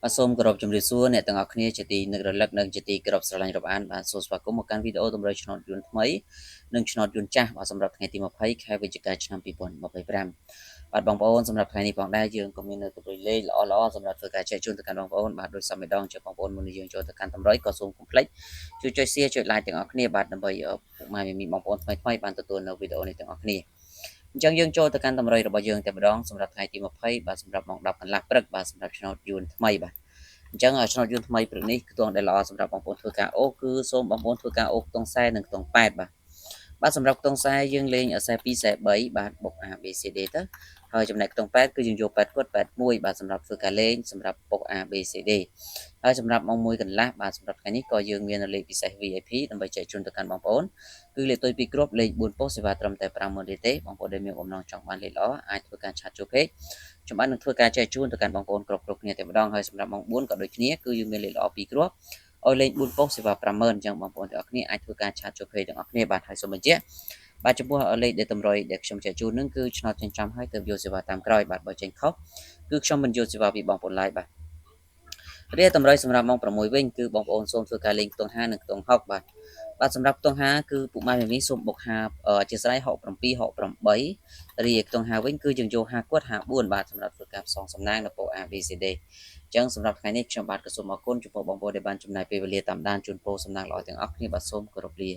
បាទសូមគោរពជម្រាបសួរអ្នកទាំងអស់គ្នាជាទីនឹករលឹកនិងជាទីគោរពស្រឡាញ់រាប់អានបាទសូមស្វាគមន៍មកកាន់វីដេអូតម្រុយឆ្នោតយួនថ្មីនិងឆ្នោតយួនចាស់បាទសម្រាប់ថ្ងៃទី20ខែវិច្ឆិកាឆ្នាំ2025បាទបងប្អូនសម្រាប់ថ្ងៃនេះផងដែរយើងក៏មាននៅតម្រុយលេខល្អល្អសម្រាប់ធ្វើការចែកជូនទៅកាន់បងប្អូនបាទដោយសមម្ដងជាបងប្អូនមុននឹងយើងចូលទៅកាន់តម្រុយក៏សូមកុំភ្លេចជួយចុច share ចុច like ទាំងអស់គ្នាបាទដើម្បីពុកម៉ែមីបងប្អូនថ្មីៗបានទទួលនៅវីដេអូនេះទាំងអស់គ្នាអញ្ចឹងយើងចូលទៅកាន់តម្រុយរបស់យើងតែម្ដងសម្រាប់ថ្ងៃទី20បាទសម្រាប់ម៉ោង10កន្លះព្រឹកបាទសម្រាប់ឆ្នោតយួនថ្មីបាទអញ្ចឹងឆ្នោតយួនថ្មីព្រឹកនេះខ្ទង់ដែលល្អសម្រាប់បងប្អូនធ្វើការអូសគឺសូមបងប្អូនធ្វើការអូសខ្ទង់40និងខ្ទង់8បាទបាទសម្រាប់ខ្ទង់40យើងលេង42 43បាទបុក A B C D ទៅហើយចំណែកខ្ទង់8គឺយើងយក8គាត់81បាទសម្រាប់ធ្វើការលេងសម្រាប់បុក A B C D ហើយសម្រាប់ម៉ោង1កន្លះបាទសម្រាប់ថ្ងៃនេះក៏យើងមានលេខពិសេស VIP ដើម្បីចែកជូនទៅកាន់បងប្អូនគឺលេខតុយ2គ្រាប់លេខ4ប៉ុស្តិ៍សេវាត្រឹមតែ50000រៀលទេបងប្អូនដែលមានបំណងចង់បានលេខល្អអាចធ្វើការ chat ចូល page ខ្ញុំបាននឹងធ្វើការចែកជូនទៅកាន់បងប្អូនគ្រប់គ្រប់គ្នាតែម្ដងហើយសម្រាប់ម៉ោង4ក៏ដូចគ្នាគឺយើងមានលេខល្អ2គ្រាប់ឲ្យលេខ4ប៉ុស្តិ៍សេវា50000អញ្ចឹងបងប្អូនទាំងអស់គ្នាអាចធ្វើការ chat ចូល page ទាំងអស់គ្នាបាទហើយសូមបញ្ជាក់បាទចំពោះលេខដែលតម្រុយដែលខ្ញុំចែកជូននឹងគឺឆ្នោតចិញ្ចំហើយទៅយកសេវាតាមក្រោយបាទបើចេញខុសគឺខ្ញុំមិនយកសេវាពីបងប្អូនឡើយបាទរាតម្រុយសម្រាប់ម៉ោង6វិញគឺបងប្អូនសូមធ្វើការលេងខ្ទង់5និងខ្ទង់6បាទបាទសម្រាប់ខ្ទង់5គឺពុកម៉ែមីសូមបុក5អធិស្ឋាន67 68រីឯខ្ទង់5វិញគឺយើងយក5គាត់54បាទសម្រាប់ធ្វើការផ្សងសំណាងនៅពោ A B C D អញ្ចឹងសម្រាប់ថ្ងៃនេះខ្ញុំបាទក៏សូមអរគុណចំពោះបងប្អូនដែលបានចំណាយពេលវេលាតាមដានជូនពរសំណាងល្អទាំងអស់គ្នាបាទសូមគោរពលា។